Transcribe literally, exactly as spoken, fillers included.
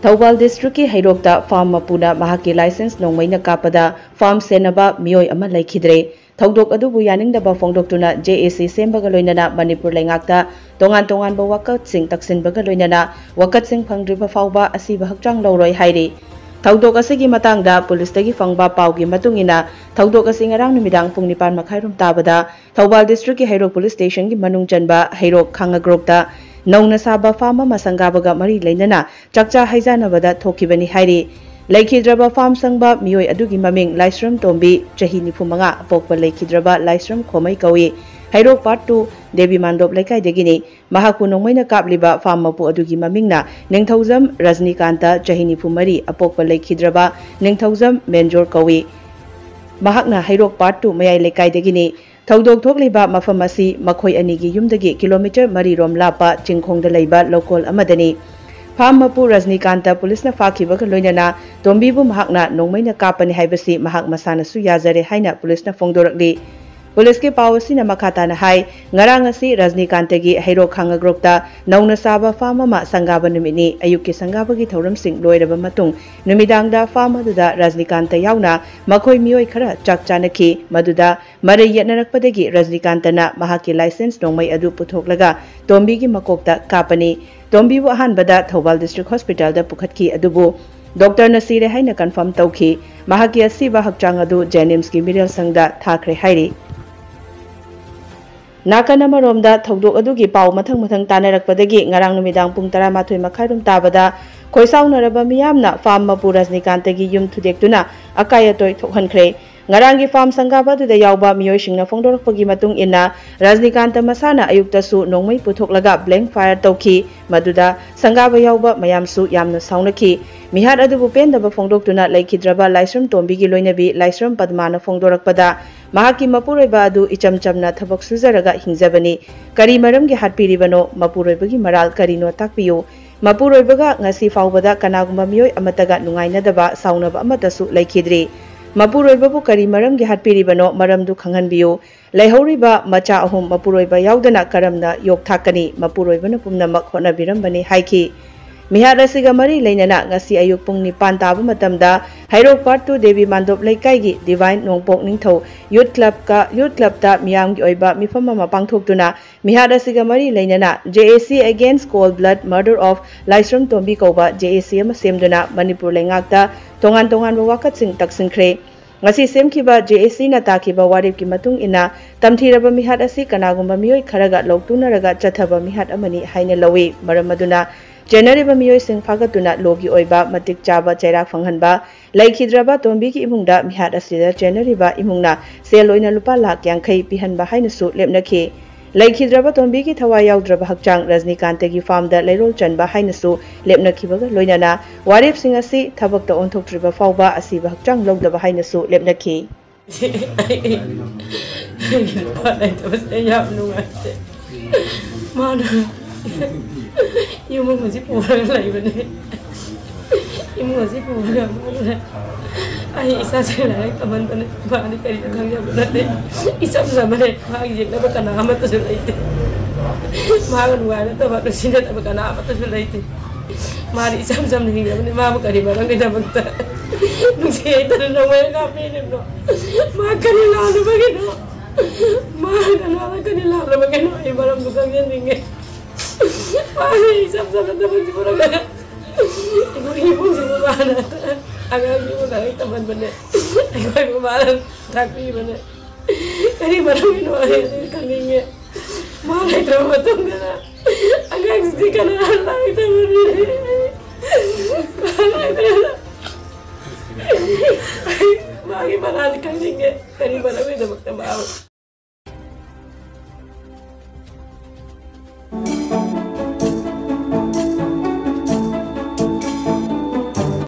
ꯊꯧꯕꯥꯜ ꯗꯤꯁꯇ꯭ꯔꯤꯛꯀꯤ ꯍꯩꯔꯣꯛꯇ ꯐꯥꯔꯝ ꯃꯄꯨꯅ ꯃꯍꯥꯛꯀꯤ ꯂꯥꯏꯁꯦꯟꯁ ꯅꯣꯡꯃꯩꯅ ꯀꯥꯞꯄꯗ ꯐꯥꯔꯝ ꯁꯦꯟꯅꯕ ꯃꯤꯑꯣꯏ ꯑꯃ ꯂꯩꯈꯤꯗ꯭ꯔꯦ꯫ ꯊꯧꯗꯣꯛ ꯑꯗꯨꯕꯨ ꯌꯥꯅꯤꯡꯗꯕ ꯐꯣꯡꯗꯣꯛꯇꯨꯅ ꯖꯦ ꯑꯦ ꯁꯤ ꯁꯦꯝꯕꯒ ꯂꯣꯏꯅꯅ ꯃꯅꯤꯄꯨꯔ ꯂꯩꯉꯥꯛꯇ ꯇꯣꯉꯥꯟ ꯇꯣꯉꯥꯟꯕ ꯋꯥꯀꯠꯁꯤꯡ ꯇꯛꯁꯤꯟꯕꯒ ꯂꯣꯏꯅꯅ ꯋꯥꯀꯠꯁꯤꯡ ꯐꯪꯗ꯭ꯔꯤꯕ ꯐꯥꯎꯕ ꯑꯁꯤꯕ ꯍꯛꯆꯥꯡ ꯂꯧꯔꯣꯏ ꯍꯥꯏꯔꯤ꯫ ꯊꯧꯗꯣꯛ ꯑꯁꯤꯒꯤ ꯃꯇꯥꯡꯗ ꯄꯨꯂꯤꯁꯇꯒꯤ ꯐꯪꯕ ꯄꯥꯎꯒꯤ ꯃꯇꯨꯡ ꯏꯟꯅ, ꯊꯧꯗꯣꯛ ꯑꯁꯤ ꯉꯔꯥꯡ ꯅꯨꯃꯤꯗꯥꯡ ꯄꯨꯡ ꯅꯤꯄꯥꯟ ꯃꯈꯥꯏꯔꯣꯝ ꯇꯥꯕꯗ ꯊꯧꯕꯥꯜ ꯗꯤꯁꯇ꯭ꯔꯤꯛꯀꯤ ꯍꯩꯔꯣꯛ ꯄꯨꯂꯤꯁ ꯁ꯭ꯇꯦꯁꯟꯒꯤ ꯃꯅꯨꯡ ꯆꯟꯕ ꯍꯩꯔꯣꯛ ꯈꯥꯡꯉꯒ꯭ꯔꯣꯛꯇ ꯅꯧꯅ ꯁꯥꯕ ꯐꯥꯔꯝ ꯑꯃ ꯁꯪꯒꯥꯕꯒ ꯃꯔꯤ ꯂꯩꯅꯅ ꯆꯥꯛꯆꯥ ꯍꯩꯖꯥꯅꯕꯗ ꯊꯣꯛꯈꯤꯕꯅꯤ ꯍꯥꯏꯔꯤ꯫ ꯂꯩꯈꯤꯗ꯭ꯔꯕ ꯐꯥꯔꯝ ꯁꯪꯕ ꯃꯤꯑꯣꯏ ꯑꯗꯨꯒꯤ ꯃꯃꯤꯡ ꯂꯥꯏꯁ꯭ꯔꯝ ꯇꯣꯝꯕꯤ, ꯆꯍꯤ ꯅꯤꯐꯨ ꯃꯉꯥ, ꯑꯄꯣꯛꯄ ꯂꯩꯈꯤꯗ꯭ꯔꯕ ꯂꯥꯏꯁ꯭ꯔꯝ ꯈꯣꯃꯩ ꯀꯧꯏ꯫ ꯍꯩꯔꯣꯛ ꯄꯥꯔꯠ ꯇꯨ, ꯗꯦꯕꯤ ꯃꯥꯟꯗꯣꯞ ꯂꯩꯀꯥꯏꯗꯒꯤꯅꯤ꯫ ꯃꯍꯥꯛꯄꯨ ꯅꯣꯡꯃꯩꯅ ꯀꯥꯞꯂꯤꯕ ꯐꯥꯔꯝ ꯃꯄꯨ ꯑꯗꯨꯒꯤ ꯃꯃꯤꯡꯅ ꯅꯤꯡꯊꯧꯖꯝ ꯔꯖꯅꯤꯀꯥꯟꯇ, ꯆꯍꯤ ꯅꯤꯐꯨ ꯃꯔꯤ, ꯑꯄꯣꯛꯄ ꯂꯩꯈꯤꯗ꯭ꯔꯕ ꯅꯤꯡꯊꯧꯖꯝ ꯃꯦꯟꯖꯣꯔ ꯀꯧꯏ꯫ ꯃꯍꯥꯛꯅ ꯍꯩꯔꯣꯛ ꯄꯥꯔꯠ ꯇꯨ ꯃꯌꯥꯏ ꯂꯩꯀꯥꯏꯗꯒꯤꯅꯤ꯫ ꯊꯧꯗꯣꯛ ꯊꯣꯛꯂꯤꯕ ꯃꯐꯝ ꯑꯁꯤ ꯃꯈꯣꯏ ꯑꯅꯤꯒꯤ ꯌꯨꯝꯗꯒꯤ ꯀꯤꯂꯣꯃꯤꯇꯔ ꯃꯔꯤ ꯔꯣꯝ ꯂꯥꯞꯄ ꯆꯤꯡꯈꯣꯡꯗ ꯂꯩꯕ ꯂꯧꯀꯣꯜ ꯑꯃꯗꯅꯤ꯫ ꯐꯥꯔꯝ ꯃꯄꯨ ꯔꯖꯅꯤꯀꯥꯟꯇ ꯄꯨꯂꯤꯁꯅ ꯐꯥꯈꯤꯕꯒ ꯂꯣꯏꯅꯅ ꯇꯣꯝꯕꯤꯕꯨ ꯃꯍꯥꯛꯅ ꯅꯣꯡꯃꯩꯅ ꯀꯥꯞꯄꯅꯤ ꯍꯥꯏꯕꯁꯤ ꯃꯍꯥꯛ ꯃꯁꯥꯅꯁꯨ ꯌꯥꯖꯔꯦ ꯍꯥꯏꯅ ꯄꯨꯂꯤꯁꯅ ꯐꯣꯡꯗꯣꯔꯛꯂꯤ꯫ ꯄꯨꯂꯤꯁꯀꯤ ꯄꯥꯎ ꯑꯁꯤꯅ ꯃꯈꯥ ꯇꯥꯅ ꯍꯥꯏ, ꯉꯔꯥꯡ ꯑꯁꯤ ꯔꯖꯅꯤꯀꯥꯟꯇꯒꯤ ꯍꯩꯔꯣꯛ ꯈꯥꯡꯉꯒ꯭ꯔꯣꯛꯇ ꯅꯧꯅ ꯁꯥꯕ ꯐꯥꯔꯝ ꯑꯃ ꯁꯪꯒꯥꯕ ꯅꯨꯃꯤꯠꯅꯤ꯫ ꯑꯌꯨꯛꯀꯤ ꯁꯪꯒꯥꯕꯒꯤ ꯊꯧꯔꯝꯁꯤꯡ ꯂꯣꯏꯔꯕ ꯃꯇꯨꯡ ꯅꯨꯃꯤꯗꯥꯡꯗ ꯐꯥꯔꯝ ꯑꯗꯨꯗ ꯔꯖꯅꯤꯀꯥꯟꯇ ꯌꯥꯎꯅ ꯃꯈꯣꯏ ꯃꯤꯑꯣꯏ ꯈꯔ ꯆꯥꯛ ꯆꯥꯅꯈꯤ꯫ ꯃꯗꯨꯗ ꯃꯔꯩ ꯌꯦꯠꯅꯔꯛꯄꯗꯒꯤ ꯔꯖꯅꯤꯀꯥꯟꯇꯅ ꯃꯍꯥꯛꯀꯤ ꯂꯥꯏꯁꯦꯟꯁ ꯅꯣꯡꯃꯩ ꯑꯗꯨ ꯄꯨꯊꯣꯛꯂꯒ ꯇꯣꯝꯕꯤꯒꯤ ꯃꯀꯣꯛꯇ ꯀꯥꯞꯄꯅꯤ꯫ ꯇꯣꯝꯕꯤꯕꯨ ꯑꯍꯥꯟꯕꯗ ꯊꯧꯕꯥꯜ ꯗꯤꯁꯇ꯭ꯔꯤꯛ ꯍꯣꯁꯄꯤꯇꯥꯜꯗ ꯄꯨꯈꯠꯈꯤ, ꯑꯗꯨꯕꯨ ꯗꯣꯛꯇꯔꯅ ꯁꯤꯔꯦ ꯍꯥꯏꯅ ꯀꯟꯐꯥꯔꯝ ꯇꯧꯈꯤ꯫ ꯃꯍꯥꯛꯀꯤ ꯑꯁꯤꯕ ꯍꯛꯆꯥꯡ ꯑꯗꯨ ꯖꯦꯅꯤꯝꯁꯀꯤ ꯃꯤꯔꯦꯜ ꯁꯪꯗ ꯊꯥꯈ꯭ꯔꯦ ꯍꯥꯏꯔꯤ꯫ ꯅꯥꯀꯟ ꯑꯃꯔꯣꯝꯗ ꯊꯧꯗꯣꯛ ꯑꯗꯨꯒꯤ ꯄꯥꯎ ꯃꯊꯪ ꯃꯊꯪ ꯇꯥꯅꯔꯛꯄꯗꯒꯤ ꯉꯔꯥꯡ ꯅꯨꯃꯤꯗꯥꯡ ꯄꯨꯡ ꯇꯔꯥꯃꯥꯊꯣꯏ ꯃꯈꯥꯏꯔꯣꯝ ꯇꯥꯕꯗ ꯈꯣꯏꯁꯥꯎꯅꯔꯕ ꯃꯤꯌꯥꯝꯅ ꯐꯥꯔꯝ ꯃꯄꯨ ꯔꯖꯅꯤꯀꯥꯟꯇꯒꯤ ꯌꯨꯝ ꯊꯨꯗꯦꯛꯇꯨꯅ ꯑꯀꯥꯏ ꯑꯇꯣꯏ ꯊꯣꯛꯍꯟꯈ꯭ꯔꯦ꯫ ꯉꯔꯥꯡꯒꯤ ꯐꯥꯔꯝ ꯁꯪꯒꯥꯕ ꯑꯗꯨꯗ ꯌꯥꯎꯕ ꯃꯤꯑꯣꯏꯁꯤꯡꯅ ꯐꯣꯡꯗꯣꯔꯛꯄꯒꯤ ꯃꯇꯨꯡ ꯏꯟꯅ, ꯔꯖꯅꯤꯀꯥꯟꯇ ꯃꯁꯥꯅ ꯑꯌꯨꯛꯇꯁꯨ ꯅꯣꯡꯃꯩ ꯄꯨꯊꯣꯛꯂꯒ blank fire ꯇꯧꯈꯤ꯫ ꯃꯗꯨꯗ ꯁꯪꯒꯥꯕ ꯌꯥꯎꯕ ꯃꯌꯥꯝꯁꯨ ꯌꯥꯝꯅ ꯁꯥꯎꯅꯈꯤ꯫ ꯃꯤꯍꯥꯠ ꯑꯗꯨꯕꯨ ꯄꯦꯟꯗꯕ ꯐꯣꯡꯗꯣꯛꯇꯨꯅ ꯂꯩꯈꯤꯗ꯭ꯔꯕ ꯂꯥꯏꯁ꯭ꯔꯝ ꯇꯣꯝꯕꯤꯒꯤ ꯂꯣꯏꯅꯕꯤ ꯂꯥꯏꯁ꯭ꯔꯝ ꯄꯗꯃꯥꯅ ꯐꯣꯡꯗꯣꯔꯛꯄꯗ, ꯃꯍꯥꯛꯀꯤ ꯃꯄꯨꯔꯣꯏꯕ ꯑꯗꯨ ꯏꯆꯝ ꯆꯝꯅ ꯊꯕꯛ ꯁꯨꯖꯔꯒ ꯍꯤꯡꯖꯕꯅꯤ꯫ ꯀꯔꯤ ꯃꯔꯝꯒꯤ ꯍꯥꯠꯄꯤꯔꯤꯕꯅꯣ? ꯃꯄꯨꯔꯣꯏꯕꯒꯤ ꯃꯔꯥꯜ ꯀꯔꯤꯅꯣ ꯇꯥꯛꯄꯤꯌꯨ꯫ ꯃꯄꯨꯔꯣꯏꯕꯒ ꯉꯁꯤ ꯐꯥꯎꯕꯗ ꯀꯅꯥꯒꯨꯝꯕ ꯃꯤꯑꯣꯏ ꯑꯃꯠꯇꯒ ꯅꯨꯡꯉꯥꯏꯅꯗꯕ, ꯁꯥꯎꯅꯕ ꯑꯃꯠꯇꯁꯨ ꯂꯩꯈꯤꯗ꯭ꯔꯤ꯫ ꯃꯄꯨꯔꯣꯏꯕꯕꯨ ꯀꯔꯤ ꯃꯔꯝꯒꯤ ꯍꯥꯠꯄꯤꯔꯤꯕꯅꯣ? ꯃꯔꯝꯗꯨ ꯈꯪꯍꯟꯕꯤꯌꯨ꯫ ꯂꯩꯍꯧꯔꯤꯕ ꯃꯆꯥ ꯑꯍꯨꯝ ꯃꯄꯨꯔꯣꯏꯕ ꯌꯥꯎꯗꯅ ꯀꯔꯝꯅ ꯌꯣꯛꯊꯥꯛꯀꯅꯤ? ꯃꯄꯨꯔꯣꯏꯕꯅ ꯄꯨꯝꯅꯃꯛ ꯍꯣꯠꯅꯕꯤꯔꯝꯕꯅꯤ ꯍꯥꯏꯈꯤ꯫ ꯃꯤꯍꯥꯠ ꯑꯁꯤꯒ ꯃꯔꯤ ꯂꯩꯅꯅ ꯉꯁꯤ ꯑꯌꯨꯛ ꯄꯨꯡ ꯅꯤꯄꯥꯟ ꯇꯥꯕ ꯃꯇꯝꯗ ꯍꯩꯔꯣꯛ ꯄꯥꯔꯠ ꯇꯨ ꯗꯦꯕꯤ ꯃꯥꯟꯗꯣꯞ ꯂꯩꯀꯥꯏꯒꯤ ꯗꯤꯚꯥꯏꯟ ꯅꯣꯡꯄꯣꯛ ꯅꯤꯡꯊꯧ ꯌꯨꯠ ꯀ꯭ꯂꯕꯀ, ꯌꯨꯠ ꯀ꯭ꯂꯕꯇ ꯃꯤꯌꯥꯝꯒꯤ ꯑꯣꯏꯕ ꯃꯤꯐꯝ ꯑꯃ ꯄꯥꯡꯊꯣꯛꯇꯨꯅ ꯃꯤꯍꯥꯠ ꯑꯁꯤꯒ ꯃꯔꯤ ꯂꯩꯅꯅ J A C Against Cold Blood Murder of ꯂꯥꯏꯁ꯭ꯔꯝ ꯇꯣꯝꯕꯤ ꯀꯧꯕ J A C ꯑꯃ ꯁꯦꯝꯗꯨꯅ ꯃꯅꯤꯄꯨꯔ ꯂꯩꯉꯥꯛꯇ ꯇꯣꯉꯥꯟ ꯇꯣꯉꯥꯟꯕ ꯋꯥꯀꯠꯁꯤꯡ ꯇꯛꯁꯤꯟꯈ꯭ꯔꯦ꯫ ꯉꯁꯤ ꯁꯦꯝꯈꯤꯕ J A Cꯅ ꯇꯥꯈꯤꯕ ꯋꯥꯔꯦꯞꯀꯤ ꯃꯇꯨꯡ ꯏꯟꯅ, ꯇꯝꯊꯤꯔꯕ ꯃꯤꯍꯥꯠ ꯑꯁꯤ ꯀꯅꯥꯒꯨꯝꯕ ꯃꯤꯑꯣꯏ ꯈꯔꯒ ꯂꯧꯇꯨꯅꯔꯒ ꯆꯠꯊꯕ ꯃꯤꯍꯥꯠ ꯑꯃꯅꯤ ꯍꯥꯏꯅ ꯂꯧꯏ꯫ ꯃꯔꯝ ꯑꯗꯨꯅ, ꯆꯦꯟꯅꯔꯤꯕ ꯃꯤꯑꯣꯏꯁꯤꯡ ꯐꯥꯒꯠꯇꯨꯅ ꯂꯣꯒꯤ ꯑꯣꯏꯕ ꯃꯇꯤꯛ ꯆꯥꯕ ꯆꯩꯔꯥꯛ ꯐꯪꯍꯟꯕ, ꯂꯩꯈꯤꯗ꯭ꯔꯕ ꯇꯣꯝꯕꯤꯒꯤ ꯏꯃꯨꯡꯗ ꯃꯤꯍꯥꯠ ꯑꯁꯤꯗ ꯆꯦꯟꯅꯔꯤꯕ ꯏꯃꯨꯡꯅ ꯁꯦꯜ ꯑꯣꯏꯅ ꯂꯨꯄꯥ ꯂꯥꯈ ꯌꯥꯡꯈꯩ ꯄꯤꯍꯟꯕ ꯍꯥꯏꯅꯁꯨ ꯂꯦꯞꯅꯈꯤ꯫ ꯂꯩꯈꯤꯗ꯭ꯔꯕ ꯇꯣꯝꯕꯤꯒꯤ ꯊꯋꯥꯏ ꯌꯥꯎꯗ꯭ꯔꯕ ꯍꯛꯆꯥꯡ ꯔꯖꯅꯤꯀꯥꯟꯇꯒꯤ ꯐꯥꯝꯗ ꯂꯩꯔꯣꯜ ꯆꯟꯕ ꯍꯥꯏꯅꯁꯨ ꯂꯦꯞꯅꯈꯤꯕꯒ ꯂꯣꯏꯅꯅ, ꯋꯥꯔꯦꯞꯁꯤꯡ ꯑꯁꯤ ꯊꯕꯛꯇ ꯑꯣꯟꯊꯣꯛꯇ꯭ꯔꯤꯕ ꯐꯥꯎꯕ ꯑꯁꯤꯕ ꯍꯛꯆꯥꯡ ꯂꯧꯗꯕ ꯍꯥꯏꯅꯁꯨ ꯂꯦꯞꯅꯈꯤ꯫ ꯑꯩꯒꯤ ꯅꯨꯄꯥ ꯂꯩꯇꯕꯁꯦ ꯑꯩ ꯌꯥꯝ ꯅꯨꯡꯉꯥꯏꯇꯦ꯫ ꯃꯥꯅ ꯌꯨꯝ ꯑꯃꯁꯤ ꯄꯨꯔꯒ ꯂꯩꯕꯅꯦ꯫ ꯏꯃꯨꯡ ꯑꯁꯤ ꯄꯨꯔꯒ ꯃꯥꯅ ꯑꯩ ꯏꯆꯥꯁꯤꯡ ꯂꯥꯏꯔꯤꯛ ꯇꯝꯍꯟꯕꯅꯦ꯫ ꯃꯥꯗꯤ ꯀꯔꯤꯁꯨ ꯈꯪꯖꯕ ꯅꯠꯇꯦ꯫ ꯏꯆꯝ ꯆꯝꯕꯅꯦ꯫ ꯃꯥꯒꯤ ꯌꯦꯡꯅꯕ ꯀꯅꯥ ꯑꯃꯠꯇꯁꯨ ꯂꯩꯇꯦ꯫ ꯃꯥꯒ ꯅꯨꯡꯉꯥꯏꯅꯗꯕ, ꯅꯨꯡꯁꯤꯅꯗꯕ ꯀꯅꯥ ꯑꯃꯠꯇꯁꯨ ꯂꯩꯇꯦ꯫ ꯃꯥꯗꯤ ꯏꯆꯝ ꯆꯝꯅ ꯍꯤꯡꯖꯕꯅꯦ꯫ ꯃꯥꯕꯨ ꯀꯔꯤ ꯃꯔꯝꯒꯤꯗꯃꯛꯇ ꯅꯨꯡꯁꯤ ꯍꯩꯇꯅ ꯅꯣꯡꯃꯩꯅ ꯀꯥꯞꯄꯤꯔꯤꯕꯅꯣ? ꯃꯥ ꯀꯔꯤ ꯂꯥꯜꯂꯨꯕꯒꯤꯅꯣ? ꯃꯥ ꯀꯅꯥꯗ ꯀꯔꯤ ꯂꯥꯜꯂꯨꯕꯒꯤꯅꯣ? ꯑꯩ ꯃꯔꯝꯗꯨ ꯈꯪꯖꯅꯤꯡꯉꯦ꯫ ꯃꯥꯅ ꯏꯆꯝ ꯆꯝꯅ ꯊꯕꯛ ꯁꯨꯔꯒ ꯑꯩꯈꯣꯏꯒꯤ ꯏꯃꯨꯡꯁꯤꯕꯨ ꯃꯥꯅ ꯑꯉꯥꯡꯁꯤꯕꯨ ꯂꯥꯏꯔꯤꯛ ꯇꯝꯍꯟꯕꯅꯦ꯫ ꯑꯩꯈꯣꯏꯕꯨ ꯃꯥꯅ ꯇꯥꯛꯄꯤꯕꯅꯦ꯫ ꯀꯔꯤ ꯃꯔꯝꯒꯤꯅꯣ ꯑꯩ ꯑꯗꯨ ꯈꯪꯅꯤꯡꯉꯦ꯫ ꯃꯥ ꯂꯩꯇ꯭ꯔꯕ ꯃꯇꯨꯡꯗꯅ ꯑꯉꯥꯡꯁꯤꯗꯤ ꯀꯅꯥꯅ ꯂꯥꯏꯔꯤꯛ ꯇꯝꯍꯟꯕꯤꯔꯤ? ꯃꯥ ꯂꯩꯇ꯭ꯔꯕ ꯃꯥꯒꯤ ꯃꯔꯥꯜꯗꯤ ꯈꯪꯅꯤꯡꯉꯦ꯫ ꯀꯔꯤ ꯃꯔꯝꯒꯤꯗꯃꯛꯇ ꯃꯥꯕꯨ